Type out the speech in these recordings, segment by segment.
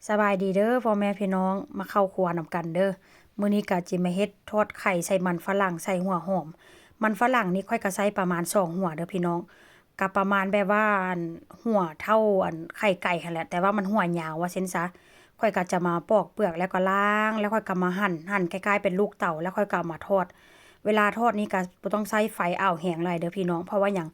ສະບາຍດີເດີພໍ່ແມ່ພີ່ນ້ອງ ມາເຂົ້າຄົວນຳກັນເດີ. ມື້ນີ້ກະຊິມາເຮັດທອດໄຂ່ໃສ່ມັນຝຣັ່ງ ໃສ່ຫົວຫອມ. ມັນຝຣັ່ງນີ້ຂ້ອຍກະໃສ່ປະມານສອງຫົວເດີພີ່ນ້ອງ, ກະປະມານແບບວ່າ ອັນ ຫົວເທົ່າ ອັນ ໄຂ່ໄກ່ຫັ້ນແຫຼະ ແຕ່ວ່າມັນຫົວຍາວວ່າຊັ້ນຊະ. ຂ້ອຍກະຈະມາປອກເປືອກ ແລ້ວກໍລ້າງ ແລ້ວຂ້ອຍກະມາຫັ່ນ ຫັ່ນຄ້າຍໆເປັນລູກເຕົາ ແລ້ວຂ້ອຍກະເອົາມາທອດ. ເວລາທອດນີ້ກະບໍ່ຕ້ອງໃຊ້ໄຟອ້າວແຮງຫຼາຍເດີພີ່ນ້ອງ ເພາະວ່າຫຍັງ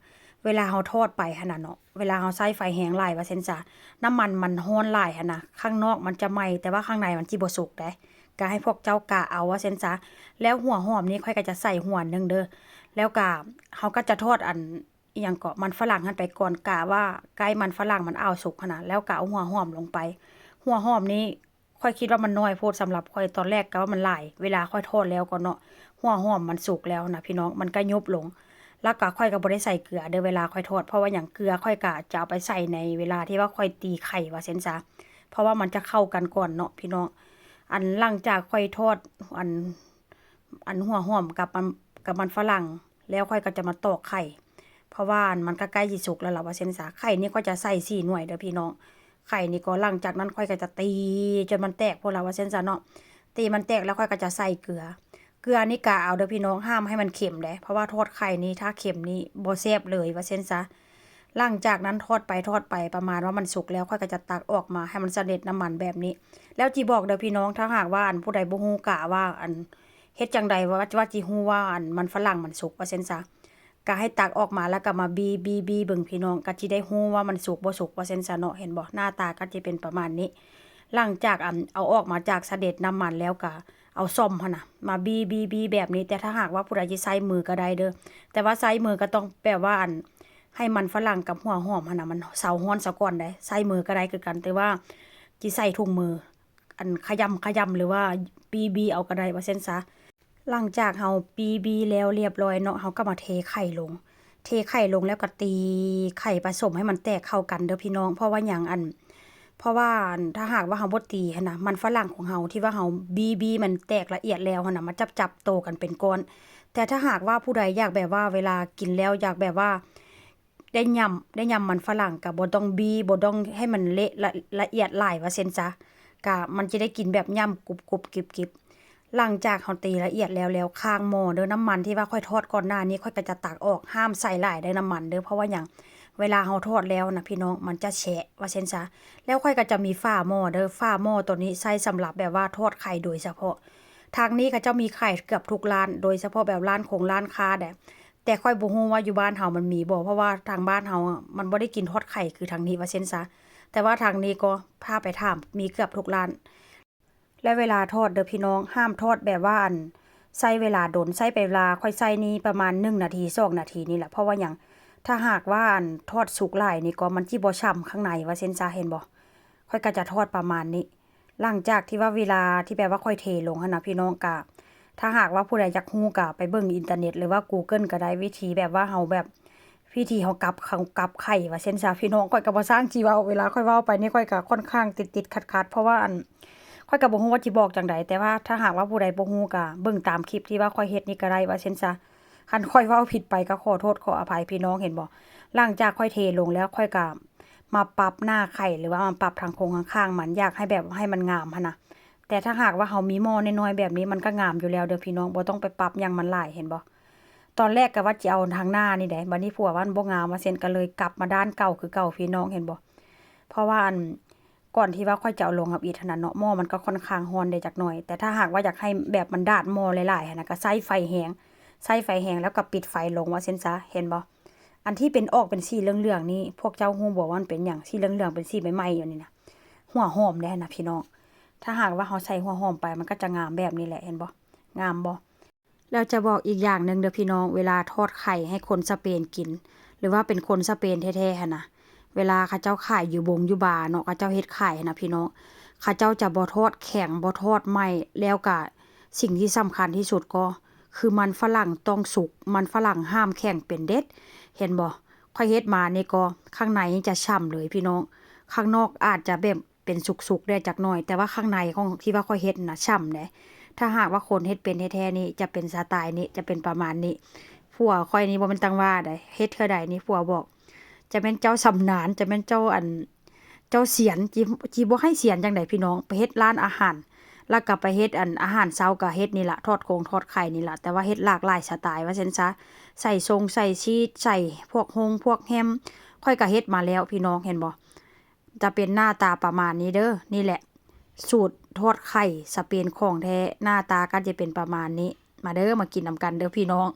ເວລາເຮົາທອດໄປຫັ້ນນະເນາະ ເວລາເຮົາໃຊ້ໄຟແຮງຫຼາຍວ່າຊັ້ນຊະ ນ້ຳມັນມັນຮ້ອນຫຼາຍຫັ້ນນະ ຂ້າງນອກມັນຈະໄໝ້ ແຕ່ວ່າຂ້າງໃນມັນຊິບໍ່ສຸກໃດ໋. ກະໃຫ້ພວກເຈົ້າກະເອົາວ່າຊັ້ນຊະ. ແລ້ວຫົວຫອມນີ້ຂ້ອຍກະຈະໃສ່ຫົວໜຶ່ງເດີ ແລ້ວກະເຮົາກະຈະທອດ ອັນ ອີ່ຫຍັງເກາະ ມັນຝຣັ່ງຫັ້ນໄປກ່ອນ ກະວ່າໃກ້ມັນຝຣັ່ງມັນອ້າວສຸກຫັ້ນນະ ແລ້ວກະເອົາຫົວຫອມລົງໄປ. ຫົວຫອມນີ້ ຂ້ອຍຄິດວ່າມັນນ້ອຍໂພດສຳລັບຂ້ອຍ ຕອນແລກກະວ່າມັນຫຼາຍ ເວລາຂ້ອຍທອດແລ້ວກໍເນາະ ຫົວຫອມມັນສຸກແລ້ວນະພີ່ນ້ອງ ມັນກະຍຸບລົງ. ແລ້ວກະຂ້ອຍກະບໍ່ໄດ້ໃສ່ເກືອເດີເວລາຂ້ອຍທອດ ເພາະວ່າຫຍັງ ເກືອຂ້ອຍກະຈະເອົາໄປໃສ່ໃນເວລາທີ່ວ່າຂ້ອຍຕີໄຂ່ວ່າຊັ້ນຊະ ເພາະວ່າມັນຈະເຂົ້າກັນກ່ອນເນາະພີ່ນ້ອງ. ອັນ ຫຼັງຈາກຂ້ອຍທອດ ອັນ ອັນ ຫົວຫອມກັບ ອັນ ກັບມັນຝຣັ່ງ ແລ້ວຂ້ອຍກໍຈະມາຕອກໄຂ່ ເພາະວ່າ ອັນ ມັນກໍໃກ້ຊິສຸກແລ້ວລະວ່າຊັ້ນຊະ. ໄຂ່ນີ້ຂ້ອຍຈະໃສ່ສີ່ໜ່ວຍເດີພີ່ນ້ອງ. ໄຂ່ນີ້ກໍ ຫຼັງຈາກນັ້ນຂ້ອຍກໍຈະຕີຈົນມັນແຕກພຸ້ນລະວ່າຊັ້ນຊະເນາະ. ຕີມັນແຕກແລ້ວຂ້ອຍກໍຈະໃສ່ເກືອ. ເກືອນີ້ກະເອົາເດີພີ່ນ້ອງ ຫ້າມໃຫ້ມັນເຄັມເດ້ ເພາະວ່າທອດໄຂ່ນີ້ຖ້າເຄັມນີ້ບໍ່ແຊບເລີຍວ່າຊັ້ນຊະ. ຫຼັງຈາກນັ້ນທອດໄປທອດໄປ ປະມານວ່າມັນສຸກແລ້ວ ຂ້ອຍກໍຈະຕັກອອກມາໃຫ້ມັນສະເດັດນ້ຳມັນແບບນີ້. ແລ້ວຊິບອກເດີພີ່ນ້ອງ ຖ້າຫາກວ່າ ອັນ ຜູ້ໃດບໍ່ຮູ້ກະວ່າ ອັນ ເຮັດຈັ່ງໃດວ່າ ວ່າຊິຮູ້ວ່າ ອັນ ມັນຝຣັ່ງມັນສຸກວ່າຊັ້ນຊະ ກະໃຫ້ຕັກອອກມາແລ້ວກະມາບີ່ ບີ່ ບີ່ເບິ່ງພີ່ນ້ອງ ກະຊິໄດ້ຮູ້ວ່າມັນສຸກບໍ່ສຸກວ່າຊັ້ນຊະເນາະ. ເຫັນບໍ່ ໜ້າຕາກະຊິເປັນປະມານນີ້. ຫຼັງຈາກ ອັນ ເອົາອອກມາຈາກສະເດັດນ້ຳມັນແລ້ວກະເອົາສ້ອມຫັ້ນນະ ມາບີ່ ບີ່ ບີ່ແບບນີ້. ແຕ່ຖ້າຫາກວ່າຜູ້ໃດຊິໃຊ້ມືກະໄດ້ເດີ ແຕ່ວ່າໃຊ້ມືກະຕ້ອງແບບວ່າ ອັນ ໃຫ້ມັນຝຣັ່ງກັບຫົວຫອມຫັ້ນນະ ມັນເຊົາຮ້ອນສາກ່ອນໃດ໋. ໃຊ້ມືກະໄດ້ຄືກັນ ແຕ່ວ່າຊິໃສ່ຖົງມື ອັນ ຂະຢຳຂະຢຳ ຫຼືວ່າບີ່ບີ່ເອົາກະໄດ້ວ່າຊັ້ນຊະ. ຫຼັງຈາກເຮົາບີ່ບີ່ແລ້ວລຽບຮ້ອຍເນາະ ເຮົາກໍມາເທໄຂ່ລົງ ເທໄຂ່ລົງແລ້ວກໍຕີໄຂ່ປະສົມໃຫ້ມັນແຕກເຂົ້າກັນເດີພີ່ນ້ອງ. ເພາະວ່າຫຍັງ ອັນ ເພາະວ່າ ອັນ ຖ້າຫາກວ່າເຮົາບໍ່ຕີຫັ້ນນະ ມັນຝຣັ່ງຂອງເຮົາທີ່ວ່າເຮົາບີ່ບີ່ມັນແຕກລະອຽດແລ້ວຫັ້ນນະ ມັນຈັບໆໂຕກັນເປັນກ້ອນ. ແຕ່ຖ້າຫາກວ່າຜູ້ໃດຢາກແບບວ່າ ເວລາກິນແລ້ວຢາກແບບວ່າ ໄດ້ຫຍ້ຳ ໄດ້ຫຍ້ຳມັນຝຣັ່ງ ກະບໍ່ຕ້ອງບີ່ ບໍ່ຕ້ອງໃຫ້ມັນເລະ ລະ ລະອຽດຫຼາຍວ່າຊັ້ນຊະ ກະມັນຈະໄດ້ກິນແບບຫຍ້ຳກຸບໆກິບໆ. ຫຼັງຈາກເຮົາຕີລະອຽດແລ້ວ ແລ້ວຄ້າງໝໍ້ເດີ ນ້ຳມັນທີ່ວ່າຂ້ອຍທອດກ່ອນໜ້ານີ້ ຂ້ອຍກະຈະຕັກອອກ ຫ້າມໃສ່ຫຼາຍເດີນ້ຳມັນເດີ. ເພາະວ່າຫຍັງ ເວລາເຮົາທອດແລ້ວນະພີ່ນ້ອງ ມັນຈະແຊະວ່າຊັ້ນຊະ. ແລ້ວຂ້ອຍກະຈະມີຝາໝໍ້ເດີ ຝາໝໍ້ໂຕນີ້ໃຊ້ສຳລັບແບບວ່າທອດໄຂ່ໂດຍສະເພາະ. ທາງນີ້ເຂົາເຈົ້າມີຂາຍເກືອບທຸກຮ້ານ ໂດຍສະເພາະແບບຮ້ານຄົງຮ້ານຄ້າໃດ໋. ແຕ່ຂ້ອຍບໍ່ຮູ້ວ່າຢູ່ບ້ານເຮົາມັນມີບໍ່ ເພາະວ່າທາງບ້ານເຮົາມັນບໍ່ໄດ້ກິນທອດໄຂ່ຄືທາງນີ້ວ່າຊັ້ນຊະ. ແຕ່ວ່າທາງນີ້ກໍພາໄປຖາມ ມີເກືອບທຸກຮ້ານ. ແລະເວລາທອດເດີພີ່ນ້ອງ ຫ້າມທອດແບບວ່າ ອັນ ໃຊ້ເວລາດົນ ໃຊ້ໄປເວລາຂ້ອຍໃຊ້ນີ້ປະມານໜຶ່ງນາທີ ສອງນາທີນີ້ແຫຼະ. ເພາະວ່າຫຍັງ ຖ້າຫາກວ່າ ອັນ ທອດສຸກຫຼາຍນີ້ກໍມັນຊິບໍ່ຊ່ຳຂ້າງໃນວ່າຊັ້ນຊະ ເຫັນບໍ່? ຂ້ອຍກໍຈະທອດປະມານນີ້. ຫຼັງຈາກທີ່ວ່າເວລາທີ່ແບບວ່າຂ້ອຍເທລົງຫັ້ນນະພີ່ນ້ອງ ກະ ຖ້າຫາກວ່າຜູ້ໃດຢາກຮູ້ກະໄປເບິ່ງອິນເຕີເນັດ ຫຼືວ່າກູເກີນກະໄດ້ ວິທີແບບວ່າເຮົາແບບ ວິທີເຮົາກັບເຂົ້າກັບໄຂ່ວ່າຊັ້ນຊະພີ່ນ້ອງ. ຂ້ອຍກະບໍ່ຊ່າງຊິເວົ້າ ເວລາຂ້ອຍເວົ້າໄປນີ້ ຂ້ອຍກະຂ້ອນຂ້າງຕິດໆຂັດໆ ເພາະວ່າ ອັນ ຂ້ອຍກະບໍ່ຮູ້ວ່າຊິບອກຈັ່ງໃດ. ແຕ່ວ່າຖ້າຫາກວ່າຜູ້ໃດບໍ່ຮູ້ກະເບິ່ງຕາມຄລິບທີ່ວ່າຂ້ອຍເຮັດນີ້ກະໄດ້ວ່າຊັ້ນຊະ. ຄັນຂ້ອຍເວົ້າຜິດໄປກະຂໍໂທດຂໍອະໄພພີ່ນ້ອງ ເຫັນບໍ່? ຫຼັງຈາກຂ້ອຍເທລົງແລ້ວ ຂ້ອຍກະມາປັບໜ້າໄຂ່ ຫຼືວ່າມາປັບທາງໂຄງທາງຂ້າງມັນ ຢາກໃຫ້ແບບໃຫ້ມັນງາມຫັ້ນນະ. ແຕ່ຖ້າຫາກວ່າເຮົາມີໝໍ້ນ້ອຍໆແບບນີ້ ມັນກະງາມຢູ່ແລ້ວເດີພີ່ນ້ອງ ບໍ່ຕ້ອງໄປປັບຫຍັງມັນຫຼາຍ ເຫັນບໍ່? ຕອນແລກກະວ່າຊິເອົາທາງໜ້ານີ້ໃດ໋ ບາດນີ້ຜົວວ່າມັນບໍ່ງາມວ່າຊັ້ນ ກະເລີຍກັບມາດ້ານເກົ່າຄືເກົ່າພີ່ນ້ອງ ເຫັນບໍ່? ເພາະວ່າ ອັນ ກ່ອນທີ່ວ່າຂ້ອຍຈະເອົາລົງທຳອິດຫັ້ນນະເນາະ ໝໍ້ມັນກໍຂ້ອນຂ້າງຮ້ອນໄດ້ຈັກໜ່ອຍ. ແຕ່ຖ້າຫາກວ່າຢາກໃຫ້ແບບມັນດາດໝໍ້ຫຼາຍໆຫັ້ນນະ ກໍໃຊ້ໄຟແຮງ ໃຊ້ໄຟແຮງແລ້ວກໍປິດໄຟລົງວ່າຊັ້ນຊະ ເຫັນບໍ່? ອັນທີ່ເປັນອອກເປັນສີເຫຼືອງໆນີ້ ພວກເຈົ້າຮູ້ບໍ່ວ່າມັນເປັນຫຍັງ? ສີເຫຼືອງໆ ເປັນສີໄໝ້ໆຢູ່ນີ້ນະ ຫົວຫອມເດ້ຫັ້ນນະພີ່ນ້ອງ. ຖ້າຫາກວ່າເຮົາໃສ່ຫົວຫອມໄປ ມັນກໍຈະງາມແບບນີ້ແຫຼະ ເຫັນບໍ່? ງາມບໍ່? ແລ້ວຈະບອກອີກຢ່າງໜຶ່ງເດີພີ່ນ້ອງ ເວລາທອດໄຂ່ໃຫ້ຄົນສະເປນກິນ ຫຼືວ່າເປັນຄົນສະເປນແທ້ໆຫັ້ນນະ ເວລາເຂົາເຈົ້າຂາຍຢູ່ບົງຢູ່ບາເນາະ ເຂົາເຈົ້າເຮັດຂາຍຫັ້ນນະພີ່ນ້ອງ ເຂົາເຈົ້າຈະບໍ່ທອດແຂງ ບໍ່ທອດໄໝ້ ແລ້ວກະສິ່ງທີ່ສຳຄັນທີ່ສຸດກໍຄືມັນຝຣັ່ງຕ້ອງສຸກ ມັນຝຣັ່ງຫ້າມແຂງເປັນເດັດ ເຫັນບໍ່? ຂ້ອຍເຮັດມານີ້ກໍຂ້າງໃນຈະຊ່ຳເລີຍພີ່ນ້ອງ ຂ້າງນອກອາດຈະແບບ ເປັນສຸກໆແດ່ຈັກໜ່ອຍ ແຕ່ວ່າຂ້າງໃນຂອງທີ່ວ່າຂ້ອຍເຮັດນະ ຊ່ຳເດ້. ຖ້າຫາກວ່າຄົນເຮັດເປັນແທ້ໆນີ້ ຈະເປັນສະໄຕນີ້ ຈະເປັນປະມານນີ້. ຜົວຂ້ອຍນີ້ບໍ່ແມ່ນຕ່າງວ່າໃດ ເຮັດເທື່ອໃດນີ້ຜົວບອກ ຈະແມ່ນເຈົ້າຊຳນານ ຈະແມ່ນເຈົ້າ ອັນ ເຈົ້າສຽນ ຈີ ຈີບໍ່ໃຫ້ສຽນຈັ່ງໃດພີ່ນ້ອງ ໄປເຮັດຮ້ານອາຫານ ແລ້ວກໍໄປເຮັດອັນອາຫານເຊົ້າ ກໍເຮັດນີ້ລະ ທອດຄົງທອດໄຂ່ນີ້ລະ ແຕ່ວ່າເຮັດຫຼາກຫຼາຍສະໄຕວ່າຊັ້ນຊະ ໃສ່ຊົງໃສ່ຊີດ ໃສ່ພວກໂຮງພວກແຮມ ຂ້ອຍກໍເຮັດມາແລ້ວພີ່ນ້ອງ ເຫັນບໍ່ ຈະເປັນໜ້າຕາປະມານນີ້ເດີ. ນີ້ແຫຼະ ສູດທອດໄຂ່ສະເປນຂອງແທ້ ໜ້າຕາກໍຈະເປັນປະມານນີ້. ມາເດີ ມາກິນນຳກັນເດີພີ່ນ້ອງ.